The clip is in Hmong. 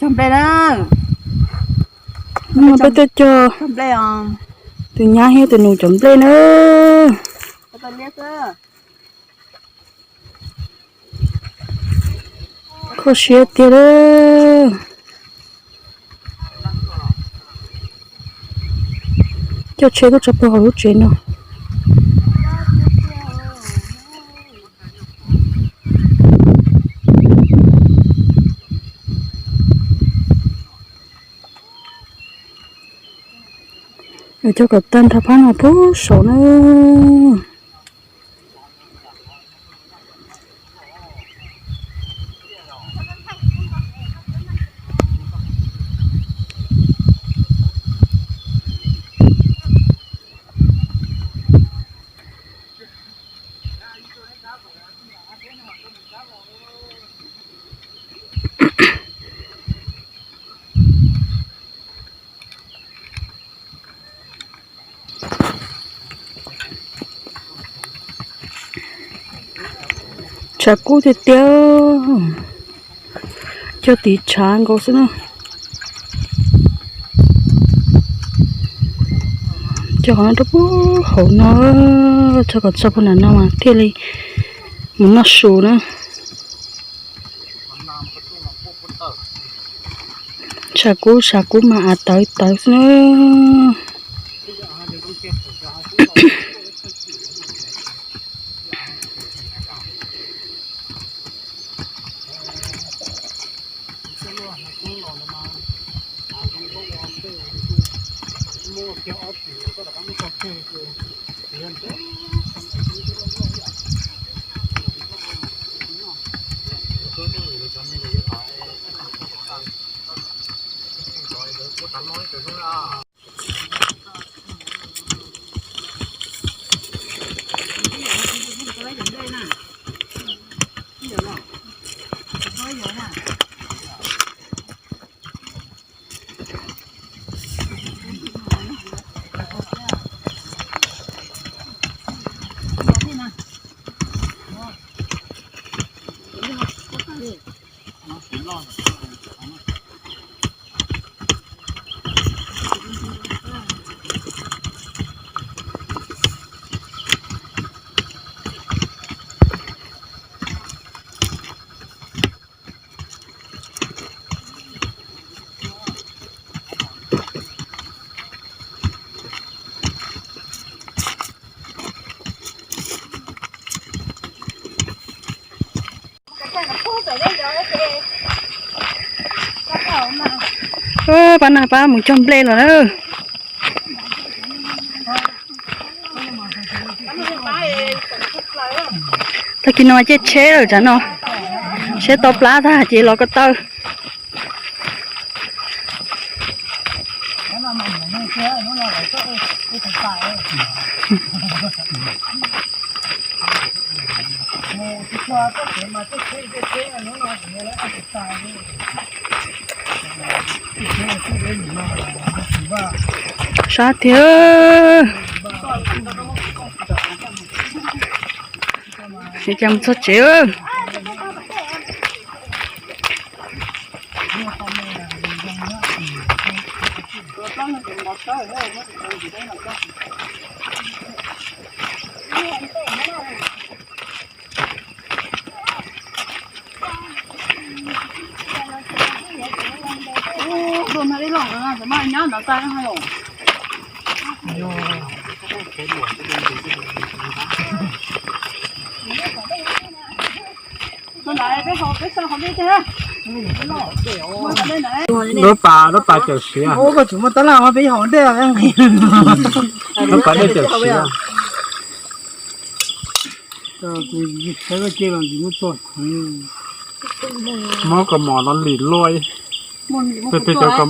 Nplej na. Peb tuaj cog tus nyab thiab tus nus cov nplej na. Kho siab tiag lawm. Coj tsheb tuaj tso pag hauv lub tsev no. Coj kom tag nrho phab no puag saud na. Tshav kub tiag tiag, cog tiv tshav nkaus xwb na. Cog qhov no rau puag hauv no, tso kom txog puag nram no mas thiaj li mus noj su na. Tshav kub tshav kub mas av tawv tawv xwb na. Pab na, pab mus cog nplej los na. Tag kis no caij tsheb lawm tsam no, tsheb to plab tag ces los ko taw. Sab tiag. Ces cas mus txog tsev. Dab pas, dab pas cawm siav. Koj tsum muaj tab laj peb hov dej. Dab pas dej cawm siav. Mob kos mom no lim luaj. Peb cov ko.